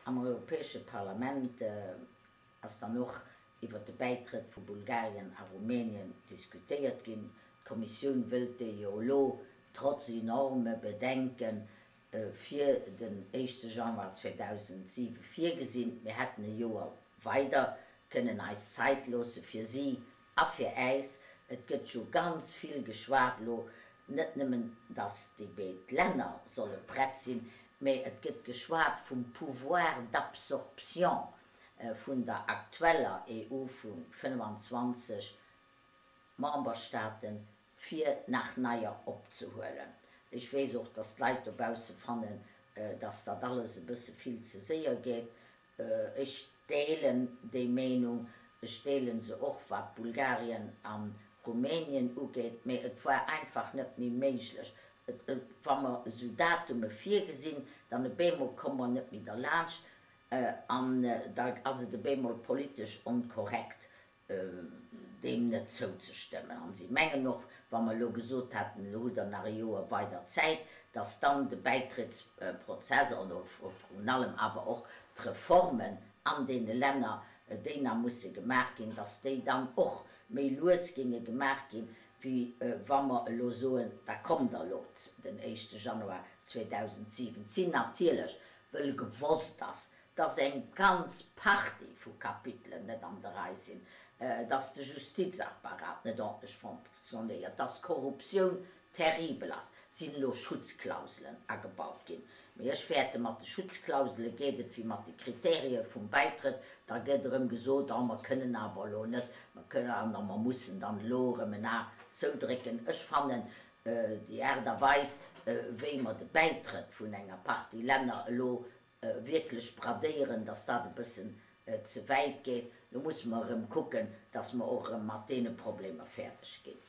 Am Europäesche Parlament ass dann och iwwer de Bäitrëtt vu Bulgarien a Rumänien diskutéiert ginn. D'Kommissioun wëllt déi jo elo, trotz enorme Bedenken, fir den éischte Januar 2007 virgesinn. Mir hätten e Joer weider kënnen eis Zait loosse fir si a fir äis. Et gëtt jo ganz vill geschwat elo, net nëmmen, datt déi béid Länner solle prett sinn, mä et gëtt geschwat vum Pouvoir d'absorption vun der aktueller EU vu 25 Memberstaaten, fir nach neier opzehuelen. Ech weess och, datt d'Leit dobausse fannen, datt dat alles e bësse vill ze séier geet. Ech deelen déi Meenung. Ech deele se och, wat Bulgarien a Rumänien ugeet. Mee et war einfach net méi méiglech. Wa mer esou Datume virgesinn, dann e bemol komme mer net méi derlaanscht an da ass et e bemol politesch onkorrekt, deem net zouzestëmmen. An si mengen och, wa mer elo gesot hätten, elo hutt Der nach e Joer weider Zäit, dass dann de Bäitrittsprozess an vrun allem awer och d'Reformen an deene Länner, déi nach musse gemaach ginn, dass déi dann och méi lues géinge gemaach ginn, wéi wa mer elo soen, da kommt Der elo den éischte Januar 2007. Et sinn natierlech, wëll gewosst ass, dass eng ganz Partie vu Kapitelen net an der Rei sinn, dass de Justizapparat net ordentlech fonctionnéiert, dass d'Korruptioun terribel ass, sinn elo Schutzklauselen agebaut ginn. Mee ech fäerte, mat de Schutzklausele geet et wéi mat de Kriterie vum Bäitrëtt, da gëtt erëm gesot, oh mer kënnen awer elo net, mer kënnen an a mer mussen dann elo erëm en A zoudrécken. Ech fannen déi Aart a Weis, wéi mer de Bäitrëtt vun enger Partie Länner elo wierklech bradéieren, dass dat e bëssen ze wäit geet. Lo musse mer erëm kucken, dass mer och erëm mat deene Problemer fäerdeg ginn.